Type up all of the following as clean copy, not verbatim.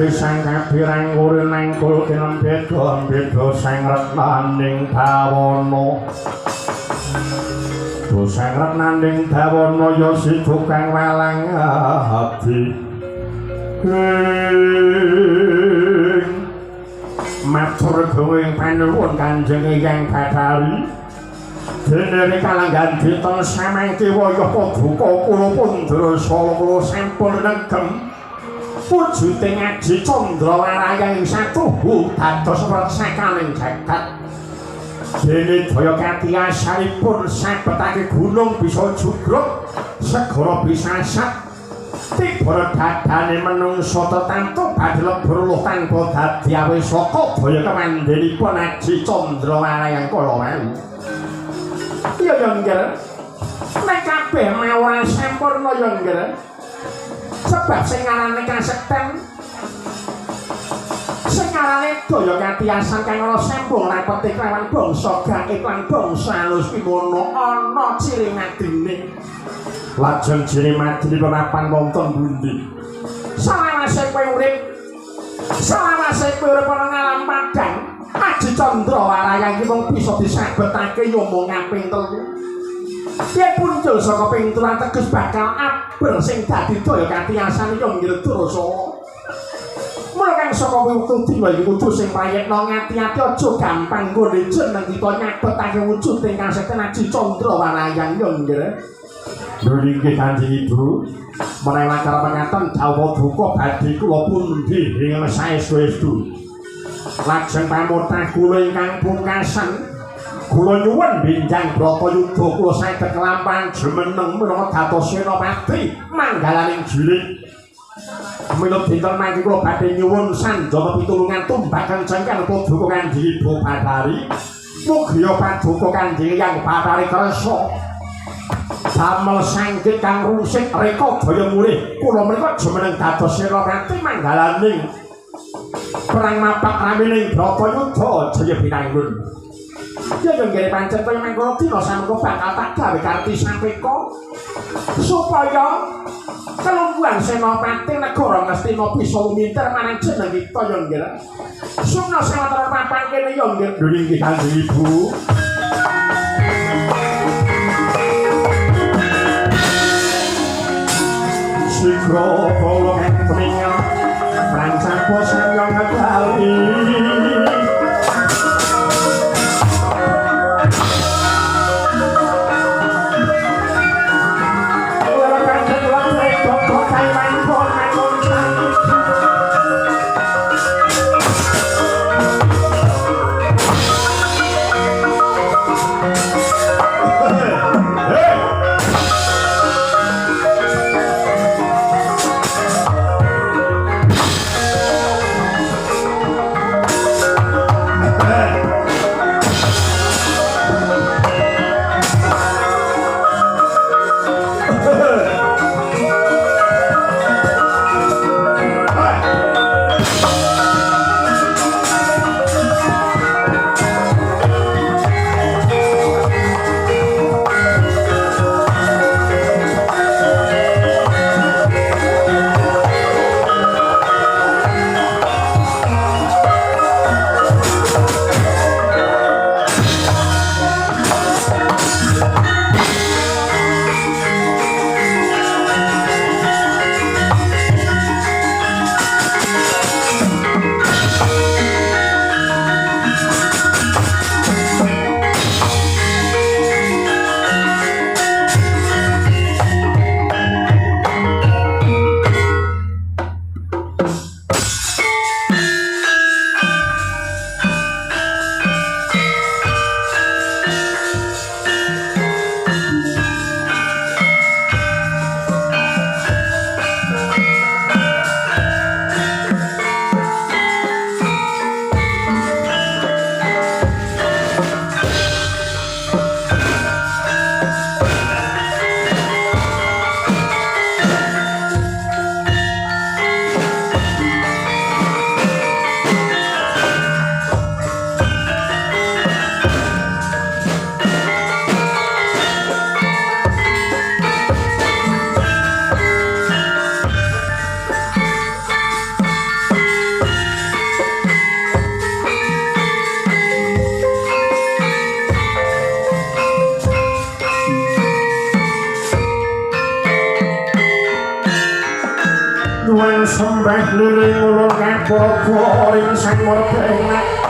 Aji sang kapirang kuri nangkul kinembeda-beda sang retnaning bawana. Sang retnaning bawana ya situ kang walang abdi. Matur gunging panuwun Kanjeng Hyang Bathari. Dene kalanggan dinten samangke wayah paduka kula pundra sala kula sampun negem. Wujuding Aji Candra Warayang ing satuhu dados reksakaning jagat. Dene daya katiyasanipun sabetake gunung bisa jugruk, segara bisa sat. Tibara dadane menungsa tetantu badhe lebur luh tanpa dadi awesaka daya kemandenipun Aji Candra Warayang kala wau. Iya ya nggih. Nek kabeh mau ora sampurna ya nggih. Sebab sing ngarane kasekten sing ngarane daya katiyasan kang ana sambung rapete kelawan bangsa gaib lan bangsa alus pimono ana ciri madine. Lajeng ciri madine papan wonten pundi? Salawase kowe urip, salawase kowe urip ana ngalam padang, Aji Candra Warayang iki mung bisa disabetake ya mung kaping telu. Yen muncul saka ping telu teges bakal aber sing dadi daya katiyasan ya nggih Durasala. Mula kang saka wektu dina iki kudu sing prayitna ngati-ati aja gampang nggone jeneng kita nyabetake wujuding kasekten Aji Candra Warayang ya nggih. Lho inggih Kanjeng Ibu, menawi lancar mengaten dawuh duka badhe kula pundi ing saestu-estu. Lajeng pamutah kula ingkang pungkasan, kula nyuwun benjang Bratayuda kula saged nglampahan jumeneng minangka dados senopati manggalaning jirik. Mila dinten mangke kula badhe nyuwun sanjata pitulungan tumbakan cengkang paduka Kanjeng Ibu Bathari. Mugia paduka Kanjeng Hyang Bathari kersa damel sanggit kang rungsik reka daya murih. Kula menika jumeneng dados senopati manggalaning perang mapak ramining Bratayuda jaya binangun. Ya ya nggih pancen kaya mangkono dina samengko bakal tak gawe karti sampeka supaya kelungguhan senopati negara Ngastina bisa lumintir marang jeneng kita ya nggih. Sumna sawetara papan kene ya nggih. Lho inggih Kanjeng Ibu. Sigra kala ketringan rancang samyang ngedali. Duwen sembah liring ulun kapraga ring sang marbena.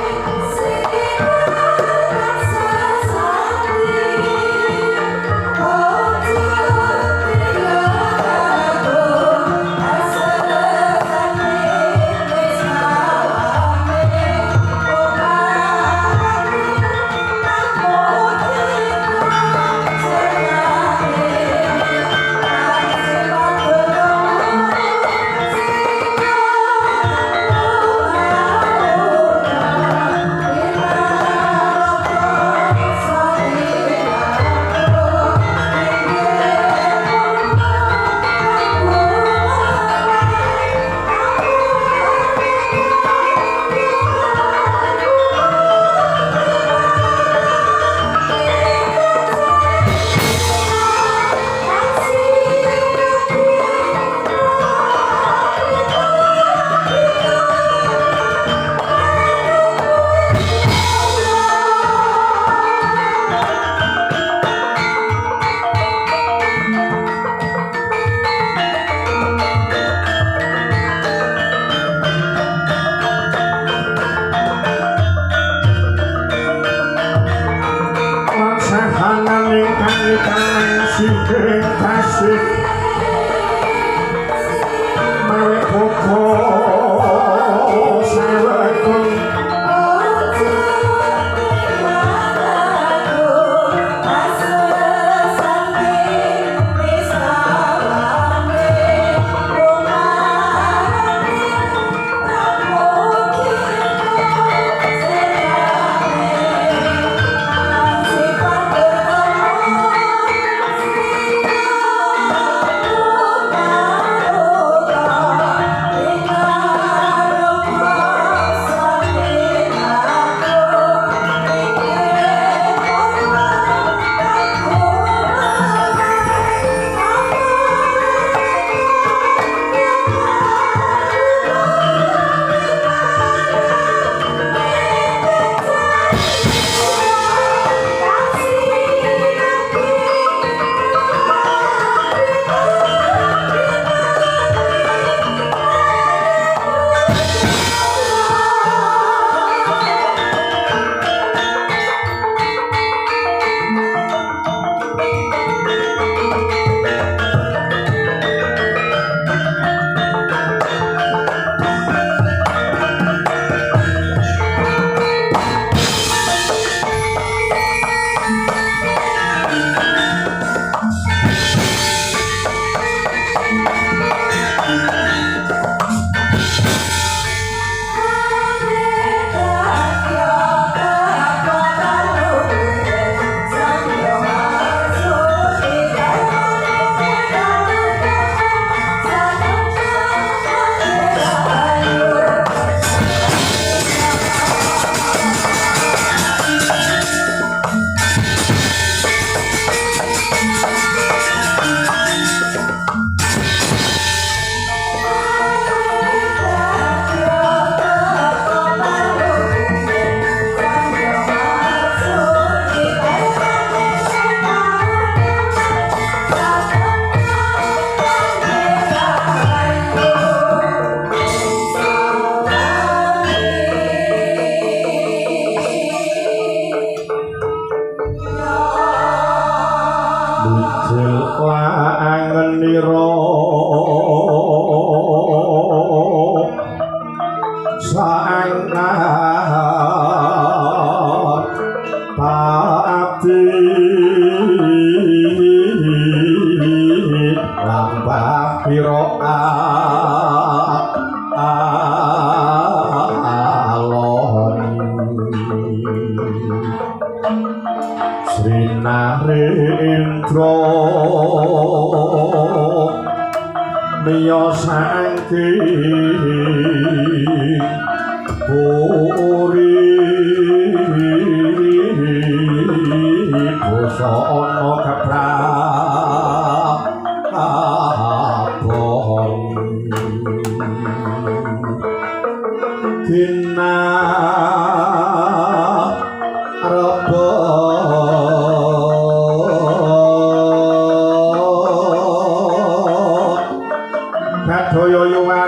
Kadaya yuwan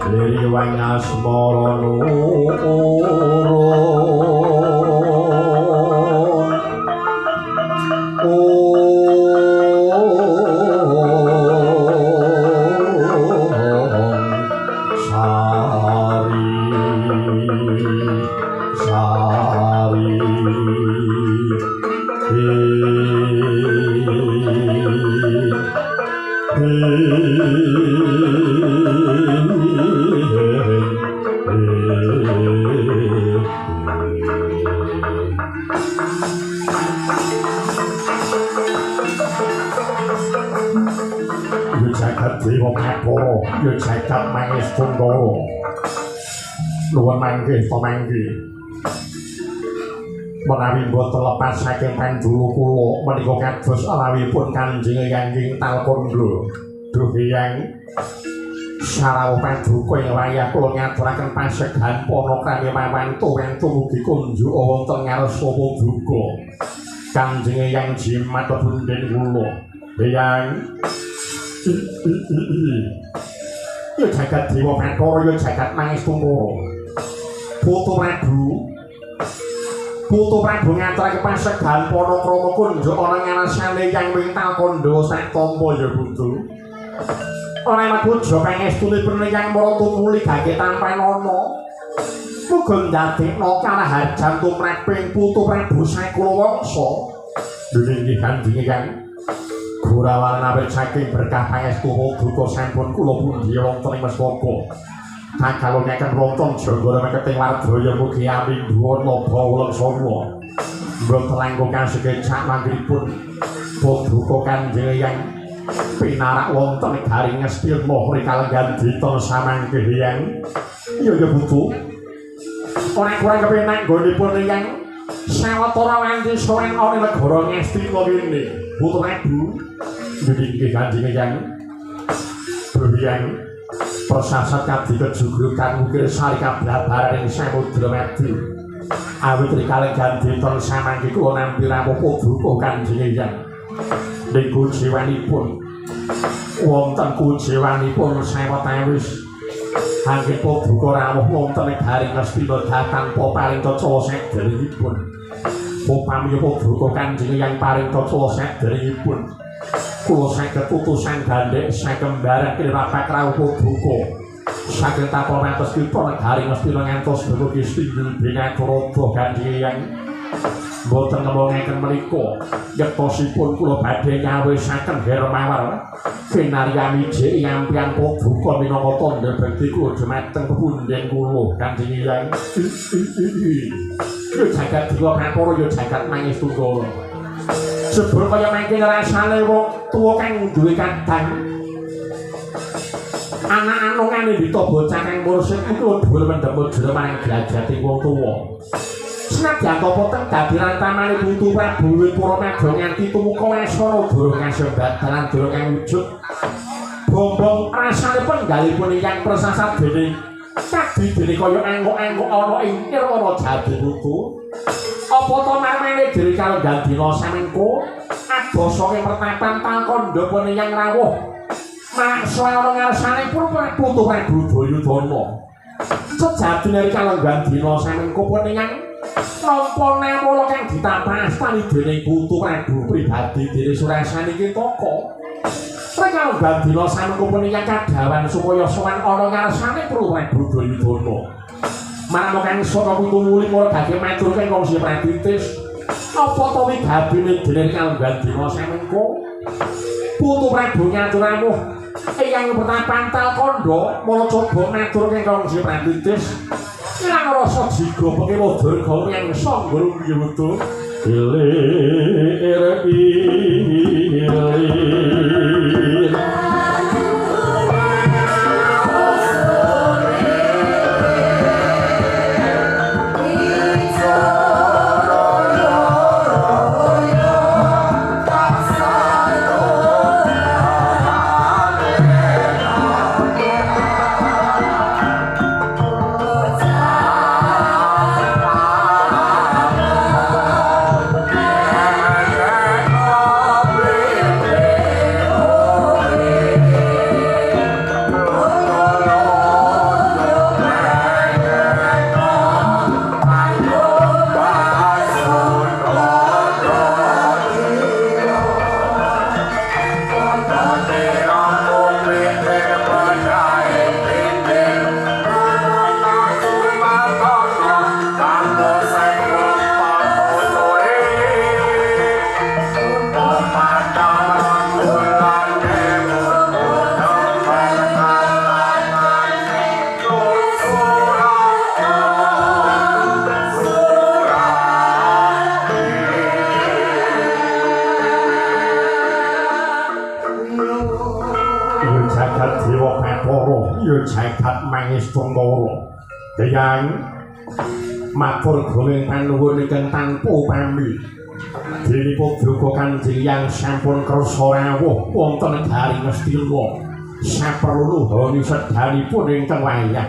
Liriwang asmara nurun Sari sari Yo jagat dewa Bathara, yo jagat Mangestungkara. Nuwun mangke pamangke. Menawi mboten lepas saking pandulu kula menika kados alawipun Kanjeng Eyang Talkandha. Duh Eyang, sarawuh paduka ing wayah kula ngaturaken pasegahan panakrami mawantu wentu mugi kunjuk wonten ngarsa paduka. Kanjeng Eyang jimat punden kula. Eyang, ya jagat dewa Bathara, ya jagat Mangestungkara. Putu Prabu, Putu Prabu ngaturake pasegahan panakrama kunjuk ana ngarsane Eyang wing Talkandha sak tampa ya Putu. Ora puja pangestunipun Eyang Maratumuli gage tampanana. Muga ndadekna kalaharjan tumraping Putu Prabu sakula wangsa. Nggih Kanjeng Eyang. Gurawan awit saking berkah pangestu duka sampun kula pundi wonten ing meswaka. Kakalungaken wonten janggara meketing wardaya mugi amindhuwana bawlengsana. Mboten langkung kasekecak manggihipun paduka Kanjeng Eyang pinarak wonten garing Ngastina rikalenggan dinten samangke Eyang. Iya ya Putu. Ora kurang kepenak nggonipun Eyang sawetara wanci sowan ana negara Ngastina kene. Putu Prabu, nggih Kanjeng Eyang. Duh Eyang, persasat kadi kejugrukan ukir sari kablabaran ing samudra madu. Awit rikalenggan dinten samangke kula nampi rawuh paduka Kanjeng Eyang. Ning kujiwanipun wonten kujiwanipun sawetawis anggen paduka rawuh wonten ing garing Ngastina tanpa paring cecala saderengipun. Upami paduka Kanjeng Eyang paring cecala saderengipun, kula saged putusan gandhek sakembaran kinrapak rawuh paduka saking tapa mantes kita negari Ngastina ngantos dumugi stinggil binakarada Kanjeng Eyang. Mboten ngemongaken menika yektosipun kula badhe nyawisaken hermawar kinarya mije yampian paduka minangka tandha bekti kula dumateng pepunden kula Kanjeng Eyang. Yo jagat dewa Bathara, yo jagat Mangestungkara. Jebul kaya mangke rasane wong tuwa kang duwe kadang anak-anungane dita bocah kang mursid iku dhuwur mendem jero marang derajate wong tuwa. Senadyan apa teng dadi rantamane Putu Prabu wiwit para madya nganti tumuka wasana durung kasembatan lan durung kawujud. Bombong rasane penggalipun Eyang persasat dene kadi dene kaya angkok-angkok ana ing nirwana jati Putu. Apa to marmene dene kalenggan dina samengko adoh saking pertapan Talkandha pun Eyang rawuh maksa ana ngarsane pun Putu Prabu Duryudana. Sejatine kalenggan dina samengko pun Eyang nampa nawala kang ditapastani dening Putu Prabu pribadi dene Surasani Kitaka. Kalenggan dina samengko pun Eyang kadhawan supaya sowan ana ngarsane Prabu Duryudana. Marang kang saka Putu muli mula dadi matur kang kongsi Pratitis. Apa to wigadine dening kalenggan dina samengko Putu Prabu nyatur rawuh Eyang pertapan Talkandha mula coba matur kang kongsi Pratitis. Ilang rasa jiga pekira durga yang sangga rumiyin. Ilir ilir. Dewa Bathara ya jagat Mangestungkara. Eyang matur gunging panuwun ingkang tanpa upami. Dene paduka Kanjeng Yang sampun kersa rawuh wonten negari Ngastina. Saperlu nuhoni sedanipun ingkang wayah.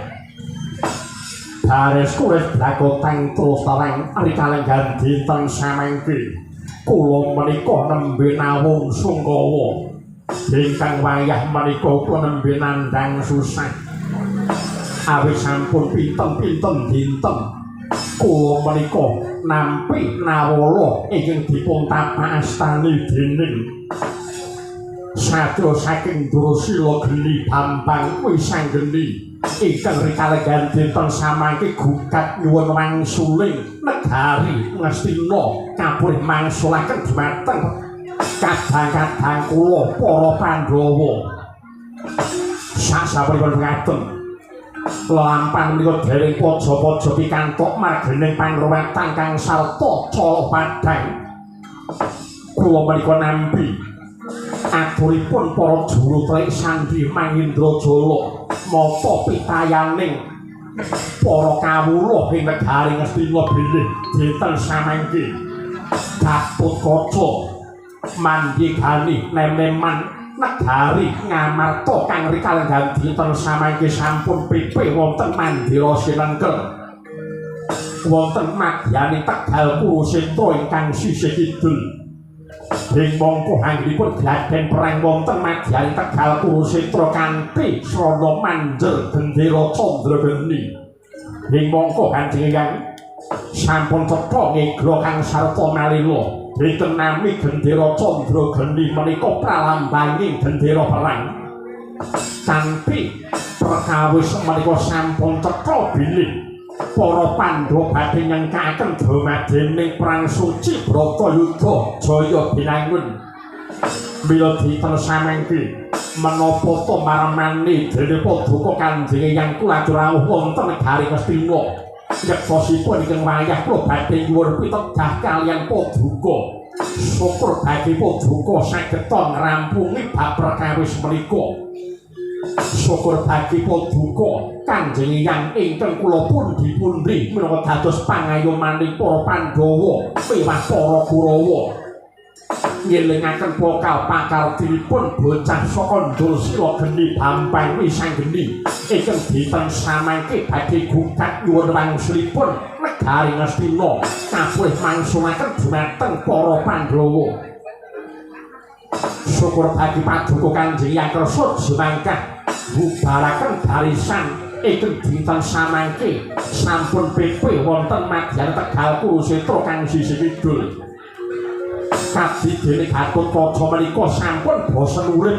Baris kuris blakotang terus terang rikalenggan dinten samangke. Kula menika nembe nawung sungkawa. Ingkang wayah menika kula nembe nandhang susah. Awit sampun pinten-pinten dinten kula menika nampi nawala ingkang dipun tapak astani dening sadra saking Durasila Geni Bambang Wisanggeni ingkang rikalenggan dinten samangke gugat nyuwun wangsuling negari Ngastina kapurih mangsulaken dhumateng kadang-kadang kula para Pandhawa. Sasampunipun ngaten lelampahan menika dereng paja-paja pikantuk margening pangruwatan kang sarta cala padhang. Kula menika nampi aturipun para juru telik sandi Mangindrajala mata pitayaning para kawula ing negari Ngastina bilih dinten samangke Gatotkaca mandhegani nem-neman negari Ngamarta kang rikalenggan dinten samangke sampun pepe wonten mandira sinengker wonten madyaning Tegal Kurusetra ingkang sisih kidul. Ing mangka anggenipun gladhen perang wonten madyaning Tegal Kurusetra kanthi srana manjer gendera Candrageni. Ing mangka Kanjeng Eyang sampun cetha ngegla kang sarta malila. Ingkang nami gendera Candrageni menika pralambanging gendera perang. Kanthi perkawis menika sampun cetha bilih para Pandhawa badhe nyengkaken dumadening perang suci Bratayuda Jaya Binangun. Mila dinten samangke menapa ta marmani dene paduka Kanjeng Eyang kula rawuh wonten negari Ngastina. Yeksosipun ingkang wayah kula badhe nyuwun pitegah kaliyan paduka. Syukur bagi paduka saged ngrampungi bab perkawis menika. Syukur bagi paduka Kanjeng Eyang ingkang kula pundi-pundi minangka dados pangayomaning para Pandhawa miwah para Kurawa. Ngelingaken pokal pakartinipun bocah saka Dursila Geni Bambang Wisanggeni ingkang dinten samangke badhe gugat nyuwun wangsulipun negari Ngastina kapurih mangsulaken dhumateng para Pandhawa. Syukur bagi paduka Kanjeng Eyang kersa jumangkah mbubaraken barisan ingkang dinten samangke sampun pepe wonten madyan Tegal Kurusetra kang sisih kidul. Kabeh dene Gatotkaca menika sampun bosen urip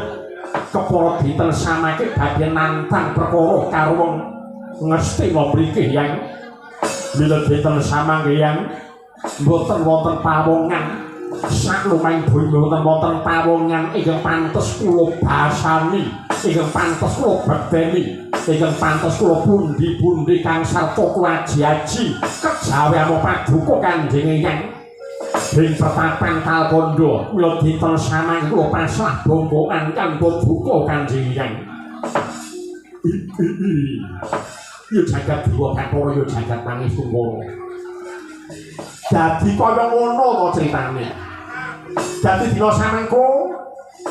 kepara dinten samangke badhe nantang perkara karo wong Ngastina mriki yang mila dinten samangke yang mboten wonten pawongan saklumahing bumi mboten wonten pawongan ingkang pantes kula basani, ingkang pantes kula bekteni, ingkang pantes kula pundi-pundi kang sarta kula aji-aji kejawi amung paduka Kanjeng Eyang. Ing pertapan Talkandha mila dinten samangke kula pasrah bongkokan kang paduka Kanjeng Eyang. Ya jagat Dewa Bathara ya jagat Mangestungkara. Dadi kaya ngono to critane. Dadi dina samangka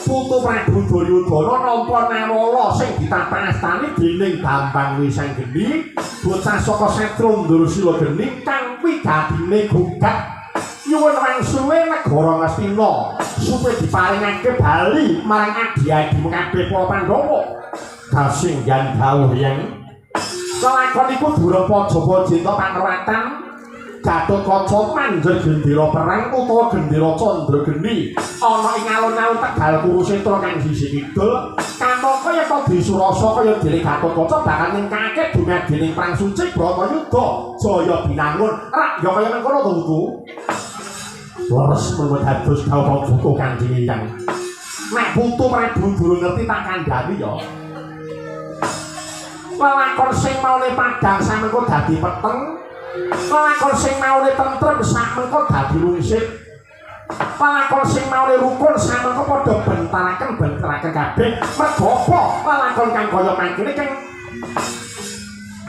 putu Prabu Duryudana nampa nawala sing ditapastani dening Bambang Wisanggeni, bocah saka Satra Dursila Geni kang wigadine gugat nyuwun wangsule negara Ngastina supaya diparingake bali marang adi-adi kabeh para Pandhawa. Kasinggan dawuh yen lelakon iku durung paja-pajita pangruwatan Gatotkaca manjer gendera perang utawa gendera Candrageni ana ing alun-alun Tegal Kurusetra kang sisih kidul. Kamangka yen disurasa kaya dene Gatotkaca bakal nyengkake dumadining perang suci Bratayuda Jaya Binangun. Rak ya kaya mengkono to, Putu? Leres menawa dados dawuh paduka Kanjeng Eyang. Nek Putu Prabu durung ngerti tak kandhani ya. Lelakon sing maune padhang samengko dadi peteng, lelakon sing maune tentrem samengko dadi rungsit. Lelakon sing maune rukun samangka padha bentaraken kabeh. Merga apa? Lelakon kang kaya mangkene kang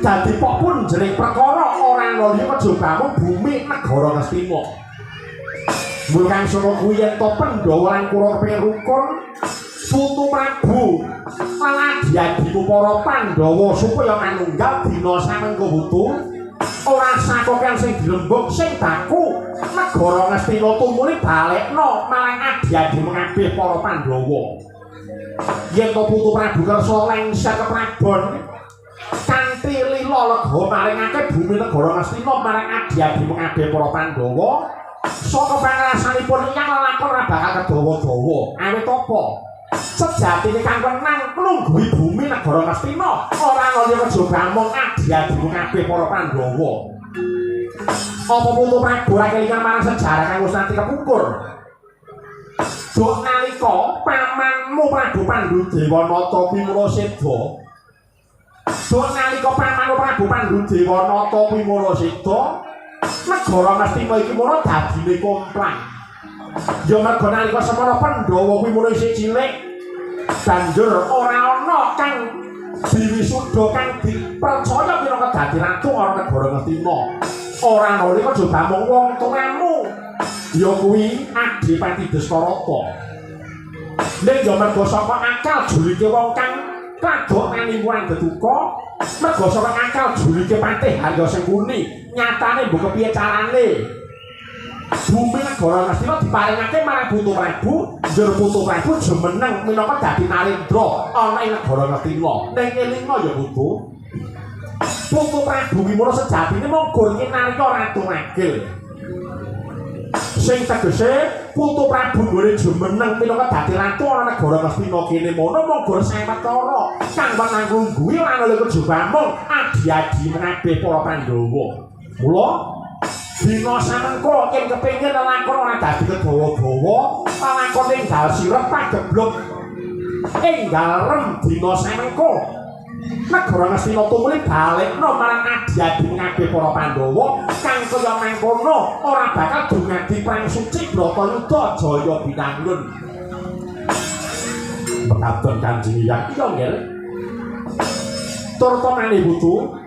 dadi pok punjering perkara ora ana liya kejaba mung bumi negara Ngastina. Mula kang sono kuwi yen to Pandhawa lan Kurawa kepengin rukun, Putu Prabu lan adi-adimu para Pandhawa supaya manunggal dina samengko wutu ora sakokean sing dilembug sing baku negara Ngastina tumuli balekno marang adi-adimu kabeh para Pandhawa. Yen to Putu Prabu kersa lengser keprabon kanthi lila lega maringake bumi negara Ngastina marang adi-adimu kabeh para Pandhawa, saka pangrasanipun iyang lelakon ora bakal kedawa-dawa. Awit apa? Sejatine kang wenang nglungguhi bumi negara Ngastina ora ana liya kejaba mung adi-adimu kabeh para Pandhawa. Apa Putu Prabu ora kelingan marang sejarah kang wis nganti kepungkur? Duk nalika pamanmu Prabu Pandu Dewanata kuwi seda. Duk nalika pamanmu Prabu Pandu Dewanata kuwi seda, negara Ngastina iki mono dadine komplang. Ya merga nalika semana Pandhawa kuwi mono isih cilik, banjur ora ana kang diwisuda kang dipercaya minangka dadi ratu ana negara Ngastina. Ora ana liya kejaba mung wong tuamu, ya kuwi Adipati Destarata. Ning ya merga saka akal julike wong kang kadok nanimuran deduka, merga saka akal julike Patih Harya Sengkuni, nyatane mbok kepiye carane bumi negara Ngastina diparingake marang Putu Prabu, njur Putu Prabu jumeneng minangka dadi narendra ana ing negara Ngastina. Ning elinga ya Putu, Putu Prabu ki mono sejatine mung gur kinarya Ratu Ragil. Sing tegese Putu Prabu nggone jumeneng minangka dadi ratu ana negara Ngastina kene mono mung gur sawetara kang wenang nglungguhi ora ana kejaba mung adi-adi kabeh para Pandhawa. Mula dina samengko yen kepengin lelakon ora dadi kedawa-dawa, lelakon enggal sirep pagebluk enggal rem dina samengko negara Ngastina tumuli balekno marang adi-adi kabeh para Pandhawa kang kaya mangkono ora bakal dumadi perang suci Bratayuda Jaya Binangun. Mekaten Kanjeng Hyang. Iya nggih. Turta maneh Putu,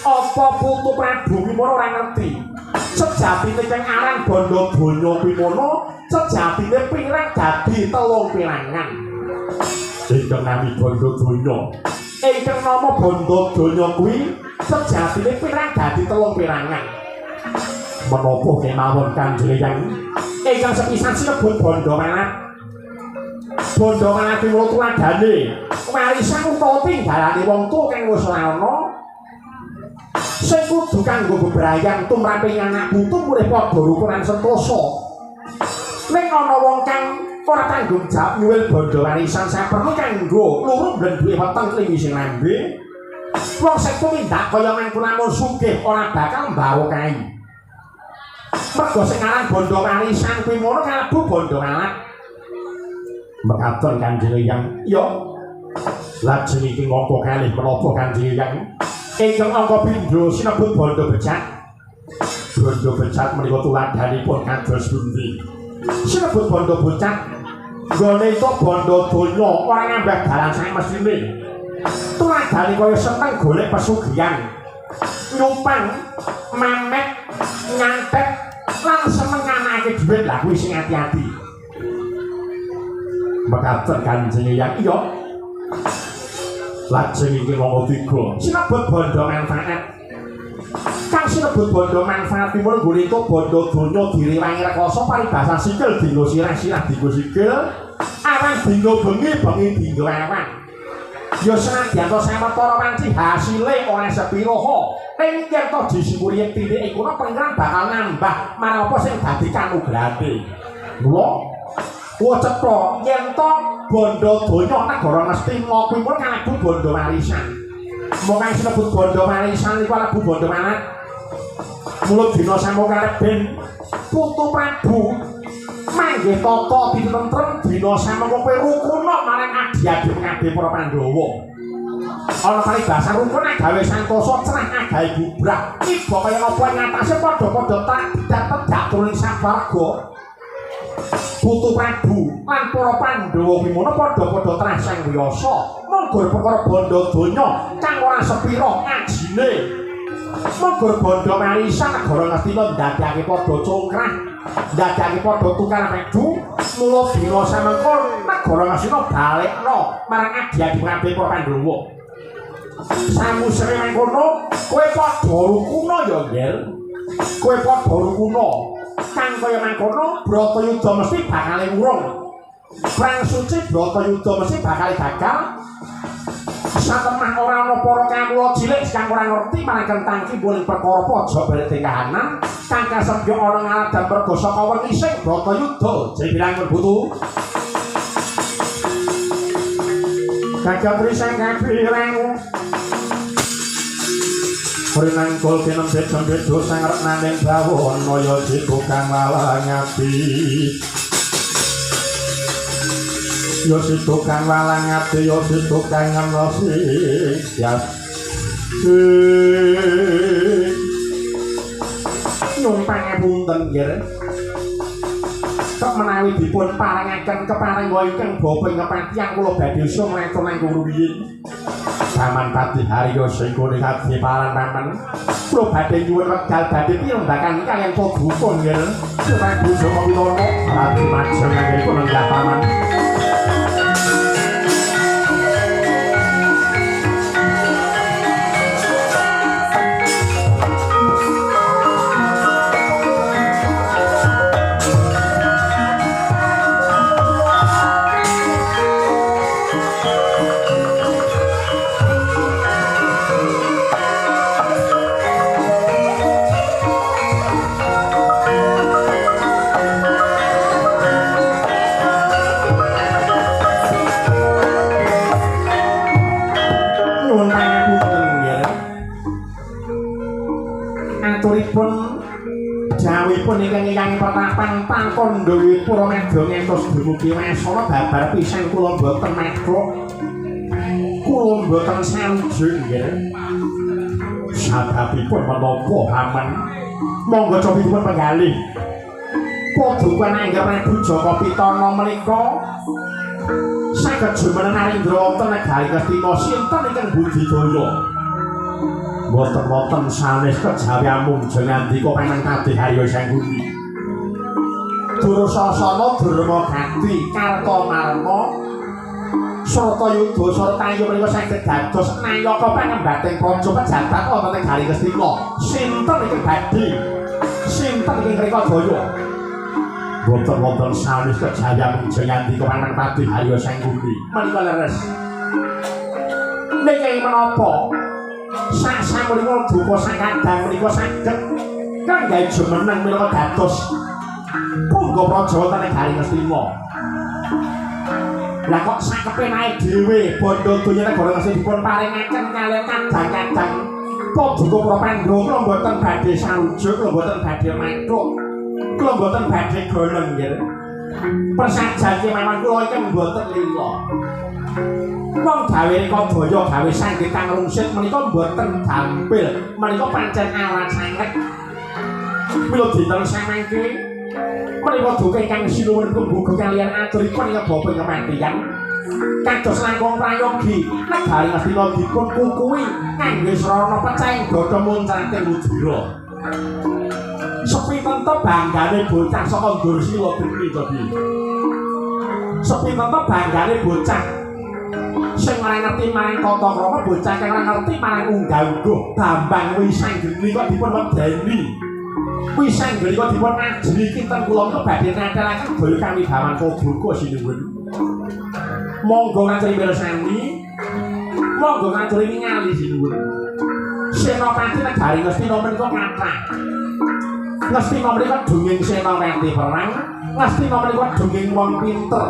apa Putu Prabu kuwi ora ngerti? Sejatine kang aran bondo donya kuwi mono sejatine pirang dadi telung pirangan. Ingkang nami bondo donya. Ingkang nama bondo donya kuwi sejatine pirang dadi telung pirangan. Menapa kemawon Kanjeng Hyang? Ingkang sepisan sinebut bondo manat. Bondo manat kuwi tuladhane warisan utawa tinggalane wong tuwa kang wis ora ana. Sing kudu kanggo bebrayan tumraping anak putu mulih padha rukun lan sentosa. Ning ana wong kang ora tanggung jawab nyuwil bondo warisan saperlu kanggo luru mblendhuke weteng kliwise lambe. Wong sing tumindak kaya mangkono lamun sugih ora bakal mbarokahi. Merga sing aran bondo warisan kuwi mono kalebu bondo alat. Mekaten Kanjeng Hyang. Iya. Lajeng iki ngangka kalih menapa Kanjeng Hyang? Ingkang angka pindho sinebut bondo bejat. Bondo bejat menika tuladhanipun kados pundi? Sinebut bondo bejat nggone itu bondo donya ora ngambah dalan samestine. Tuladhane kaya seneng golek pesugihan, nyupang, mamet, nyantet lan seneng nganake dhuwit. Lah kuwi sing ati-ati. Mekaten Kanjeng Hyang. Iya. Lajeng iki angka tiga sinebut bondo manfaat. Kang sinebut bondo manfaat kuwi nggone entuk bondo donya direwangi rekoso paribasan sikil dinggo sirah, sirah dinggo sikil, awan dinggo bengi, bengi dinggo awan. Ya senadyan to sawetara wanci hasile ora sepira, ning yen to disyukuri yektine iku Pangeran bakal nambah marang apa sing dadi kanugrahane. Mula wa cetha yen to bondo donya negara Ngastina kuwi pun kalebu bondo warisan. Mung kang sinebut bondo warisan iku kalebu bondo manat. Mula dina sampun karep ben Putu Prabu manggih tata titentrem dina samengko kowe rukuna marang adi-adi kabeh para Pandhawa. Ana paribasan rukun agawe santosa cerah agawe bubrah. Iba kaya apa ing atase padha-padha tak tidak turun sabarga. Putu Prabu lan para Pandhawa kuwi padha-padha trah sang wiyasa monggo perkara bandha donya kang ora sepira ngajine. Monggo bandha marisan negara Ngastina ndadekake padha congkrah, ndadekake padha tukar medu. Mula dina samengko negara Ngastina balekna marang adi-adi kabeh para Pandhawa. Samusere mangkono kowe padha rukuna ya, Ngger. Kowe padha rukuna. Kang kaya mangkono Bratayuda mesti bakal urung. Perang suci Bratayuda mesti bakal gagal. Satemah ora ana para kawula cilik kang ora ngerti marang kentang kimbul perkara pojok balik kahanan kang kasebya ana ngaladan merga saka wengi sing Bratayuda. Jare bilang butuh. Gajah trisang kabirang Rinangkul kinembet-jembet dosa ngrek naning bawana ya jitu kang walang ati. Ya situ kang walang ati, ya situ kang ngenosi yas. Nyuwun pangapunten nggih. Kok menawi dipun parengaken kepareng ingkang bapa ing kepatihan kula badhe usung matur langkung rumiyin. Paman Patih Haryo Sengkuni kadhi paran paman. Kula badhe nyuwun wekdal badhe pirembakan kaliyan paduka nggih. Prabu Jaka Pitana lagi majeng anggenipun lenggah paman. Ingkang pertapan Pangkandha Pura Madya ngantos dumugi wasana babar pisan kula mboten mathuk. Kula mboten sarujuk nggih. Sababipun menapa paman? Monggo cobipun penggalih. Paduka nanggap Prabu Jaka Pitana menika saged jumeneng narendra wonten negari Ngastina sinten ingkang budidaya. Mboten wonten sanes kejawi amung jengandika paman Patih Haryo Sengkuni. Durusasana Durma Gati Kartamarma Sratayuda Sratayu menika saged dados nayaka pangembating praja pejabat wonten negari Ngastina. Sinten ingkang badhe? Sinten ingkang rikadaya? Mboten wonten sanes kejawi amung jengandika paman Patih Haryo Sengkuni. Menika leres. Niki menapa? Sasampunipun duka sakadang menika saged kang gawe jumeneng menika dados punggawa praja wonten negari Ngastina. Lah kok sakepenake dhewe bandha donya negara Ngastina dipun paringaken kaliyan kadang-kadang paduka para Pandhawa kula mboten badhe sarujuk, kula mboten badhe mathuk, kula mboten badhe goleng nggih. Persajan kemawon kula ingkang mboten lila. Wong gawe rekadaya gawe sanggit kang rungsit menika mboten gampil, menika pancen alat sanget. Mila dinten samangke menika duka ingkang sinuwun kembuga kaliyan aturipun ing bapa kematian. Kados langkung prayogi negari Ngastina dipun kukuhi kangge srana pecahing dada muncrating udira. Sepi tento banggane bocah saka Dursila Geni tadi. Sepi tento banggane bocah sing ora ngerti marang tata krama, bocah kang ora ngerti marang unggah-ungguh. Bambang Wisanggeni kok dipun wedeni. Wisanggeni kok dipun ajri kinten kula menika badhe natelaken daya kawibawan paduka sinuwun. Monggo ngaturi mirsani, monggo ngaturi ningali sinuwun. Senopati negari Ngastina menika kathah. Ngastina menika dunging senopati perang, Ngastina menika dunging wong pinter.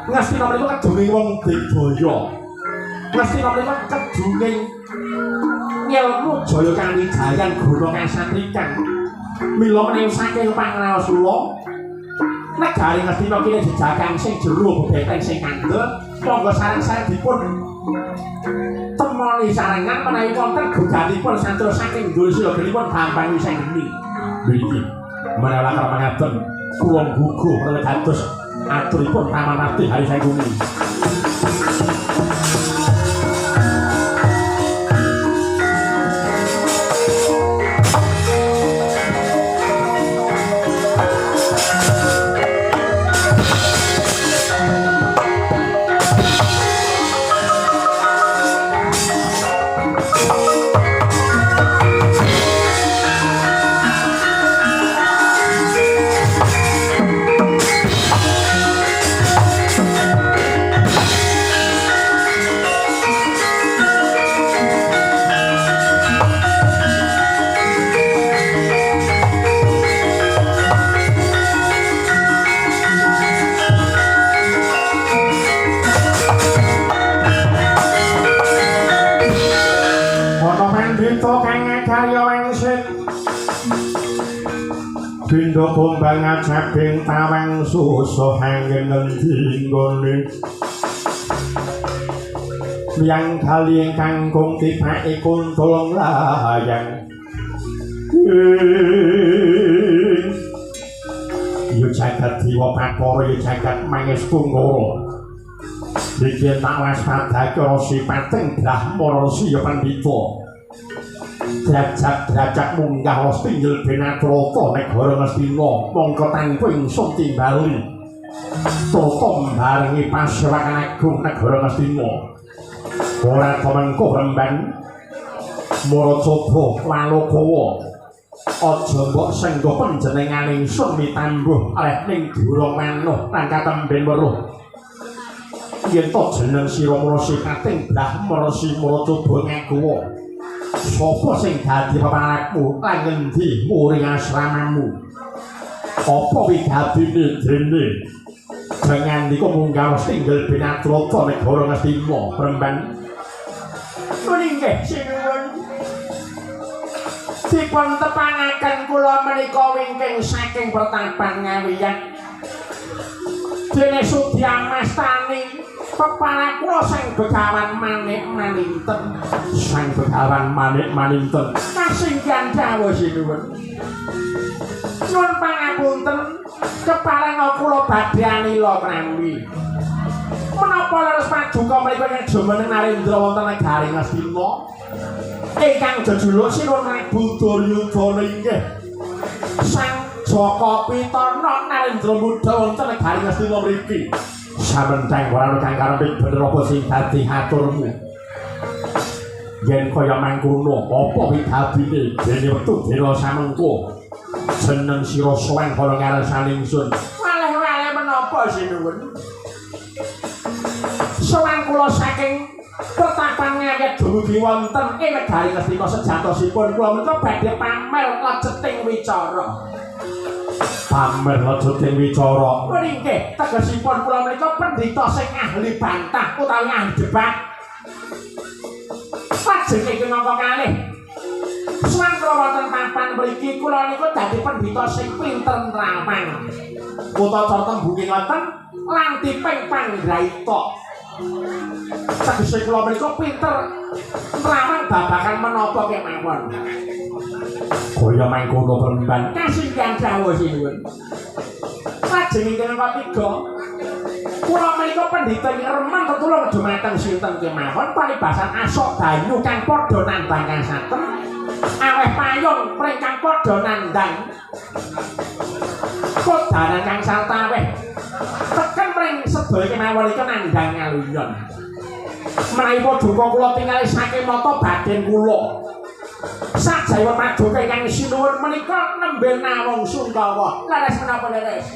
Ngastina menika kedunging wong digdaya. Ngastina menika kedunging ngelmu jaya kawijayan guna kasatrikan. Mila menawi saking pangraos kula negari Ngastina kene jejakan sing jero bebeteng sing kandel, monggo sareng-sareng dipun temoni sarengan menawi wonten guganipun santra saking Dursila genipun Bambang Wisanggeni. Mriki menawi lakar mangaten Kula guguh menawi dados aturipun Ramanarti Hari Sangkuni. Dindha gombang ajabing tawang susuh angin ngendi nggone miyang kali ingkang kung tibake kuntul layang. Ya jagat dewa Bathara, ya jagat Mangestu Ngara. Iki tak waspadake sipating Brahmana Resi ya pandhita. Derajat-derajat munggah tinggil benatrata negara Ngastina mongko tanpa ingsun timbali tata mbarengi pasewakan agung negara Ngastina. Ora tumengko remban mara coba Walokawa, aja mbok senggo panjenengan ingsun mitambuh oleh ning dura manuh lan katemben weruh yen to jeneng sira mara sipating Brahmana Resi mara coba ngakuwa sapa sing dadi peparakmu lan ngendi muring asramamu? Apa wigadine dene? Jengandika munggah tinggel binatrata negara Ngastina Premban. Inggih sinuwun. Dipun tepangaken kula menika wingking saking pertapan Ngawiyat. Dene sudi amastani peparak kula Sang Begawan Manik Maninten. Sang Begawan Manik Maninten. Kasinggihan dawuh sinuwun. Nyuwun pangapunten kepareng kula badhe anila krambi. Menapa leres paduka menika ingkang jumeneng Narendra wonten negari Ngastina? Ingkang jejuluk Sinuwun Prabu Duryudana inggih Sang Jaka Pitana Narendra Muda wonten negari Ngastina mriki. Samentheng ora kang karepe bener apa sing dadi aturmu? Yen kaya mangkono apa wigadine dene wektu dina samengko jeneng sira sowan kana ngarsane ingsun. Waleh-waleh menapa sinuwun? Sowan kula saking pertapan Ngawiyat dumugi wonten ing negari Ngastina sejatosipun kula menika badhe pamer lejeting wicara. Pamer lejeting wicara. Inggih, tegesipun kula menika pendhita sing ahli bantah utawi ahli debat. Lajeng ingkang angka kalih. Sowan kula wonten papan mriki kula niku dadi pendhita sing pinter nrawang. Utawa cara tembunge ngoten lantiping panggraita. Tegese kula menika pinter nrawang babagan menapa kemawon. Kaya mangkono Premban. Kasinggihan dawuh sinuwun. Lajeng ingkang ketiga, kula menika pendhita ing remen tetulung dumateng sinten kemawon paribasan asok banyu kang padha nandhang kasaten, aweh payung pring kang padha nandhang kodaran kang sarta aweh teken pring sedaya kemawon iki nandhang ngaluyon. Menawi paduka kula tingali saking mata batin kula. Sajaya paduka ingkang sinuwun menika nembe nawung sungkawa. Leres menapa leres?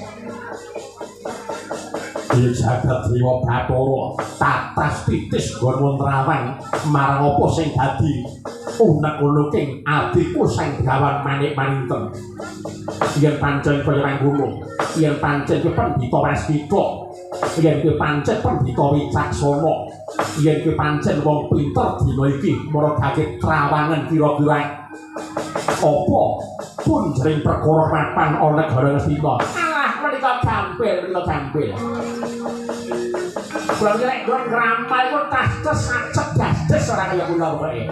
Di jagat dewa Bathara tatas titis nggon nrawang marang apa sing dadi unek-uneking adhiku Sang Begawan Manik Maninten. Yen pancen kaya mangkono, yen pancen kuwi pendhita waskita, yen kuwi pancen pendhita wicaksana, yen kuwi pancen wong pinter dina iki maragake trawangan kira-kira apa punjering perkara mapan ana negara Ngastina. Alah menika gampil, menika gampil. Kula iki nek nggon ngramal iku tas tes acep dasdes ora kaya kula pokoke.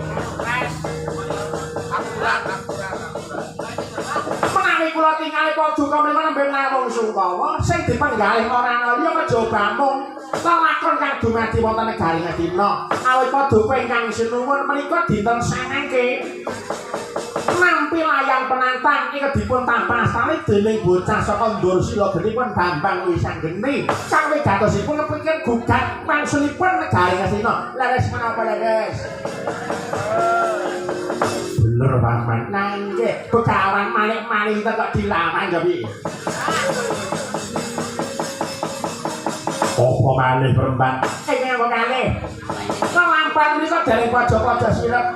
Menawi kula Katingali paduka menika nembe nawung sungkawa sing dipenggalih ora ana liya kejaba mung lelakon kang dumadi wonten negari Ngastina. Awit paduka ingkang sinuwun menika dinten samangke nampi layang penantang iki dipun tampah astani dening bocah saka Ndursila genipun Bambang Wisanggeni kang wigatosipun kepikir gugat wangsulipun negari Ngastina. Leres menapa leres? Bener paman. Nah nggih, begawan malik-malik kok dilawan ya piye? Apa malih Premban? Ing apa kalih? Kelampan menika dereng paja-paja sirep.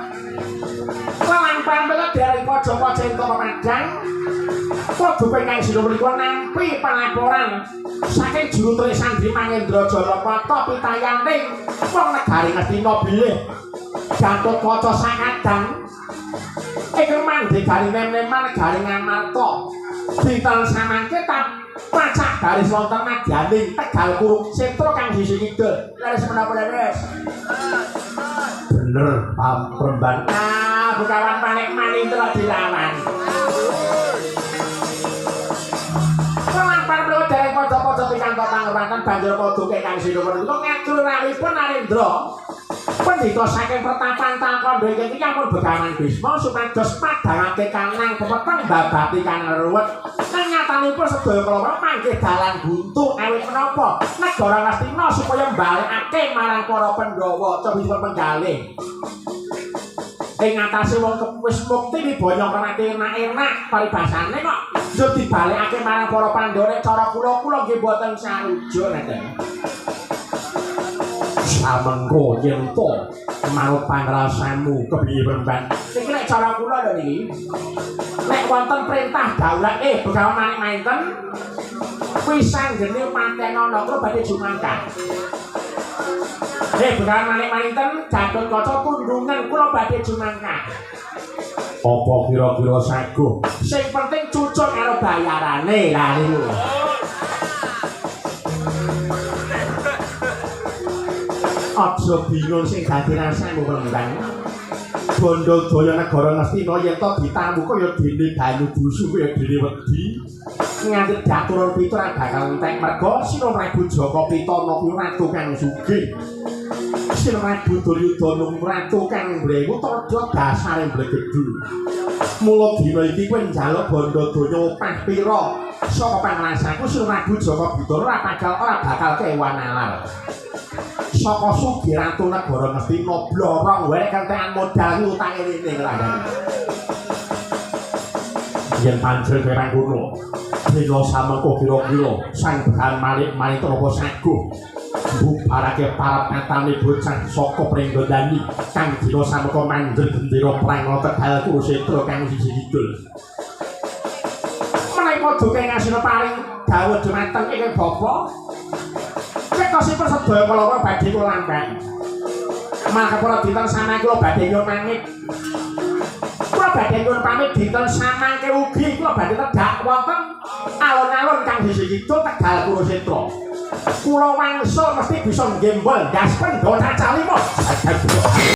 Kelampan menika dereng paja-paja entuk pepadang. Padha ingkang sira menika nampi palaporan saking juru tulis Sandri Mangendra Jalapata pitayaning wong negari Ngastina bilih Gatotkaca sakadang ingkang mandhegani nem-neman negari Ngamarta. Dinten samangke pacak garis wonten madyaning Tegal Kurukshetra kang sisih kidul. Leres menapa leres? Bener, Premban. Ah, bukawan panik-manik terus dilawan. Kelampar menika dereng padha-padha pikantuk pangurmatan banjur paduka ingkang sinuwun menika ngatur rawuhipun Narendra. Pendhita saking pertapan Talkandha ingkang ampun Begawan Bisma supados madhangake kanang pepeteng babati kanang ruwet. Nang nyatanipun sedaya kalawan manggih dalan buntu awit menapa negara Ngastina supaya mbalekake marang para Pandhawa cobi penggalih. Ing atase wong wis mukti wibanya kemati enak-enak paribasane kok njur dibalekake marang para Pandhawa nek cara kula-kula nggih boten sarujuk neten. Samengko yen to manut pangrasamu kepiye Premban? Niki nek cara kula lho niki. Nek wonten perintah daulat Begawan Manik Mainten wisanggene patenono kula badhe jumangkah. Begawan Manik Mainten Gatotkaca tundungan kula badhe jumangkah. Apa kira-kira saguh? Sing penting cucuk karo bayarane lah niku. Aja bingung sing dadi rasamu Premban. Bondo daya negara Ngastina yen to ditamu kaya dene banyu busu kaya dene wedi. Nganti daturun pitu ora bakal entek merga Sina Prabu Jaka Pitana kuwi ratu kang sugih. Sina Prabu Duryudana ratu kang mbrewu tandha dasare mblegedhu. Mula dina iki kowe njaluk bondo donya opah pira saka pangrasaku Sina Prabu Jaka Pitana ora bakal kewan nalar. Saka sugih ratu negara Ngastina blorong wae kentekan modal ki utange rene klandhane. Yen pancen perang kono, dina samengko kira-kira Sang Begawan Malik Manita apa saguh mbubarake parapatane bocah saka Pringgondani kang dina samengko manjer gendera perang Tegal Kurusetra kang sisih kidul. Menawi paduka Ngastina paring dawuh dumateng ingkang bapa cekosipun sedaya kalawa badhe kula lampahi. Mangka para dinten samangke kula badhe nyuwun pamit. Kula badhe nyuwun pamit dinten samangke ugi kula badhe tedhak wonten alun-alun kang sisih kidul Tegal Kurusetra. Kula wangsul mesti bisa nggembol ndas Pandhawa cacah lima.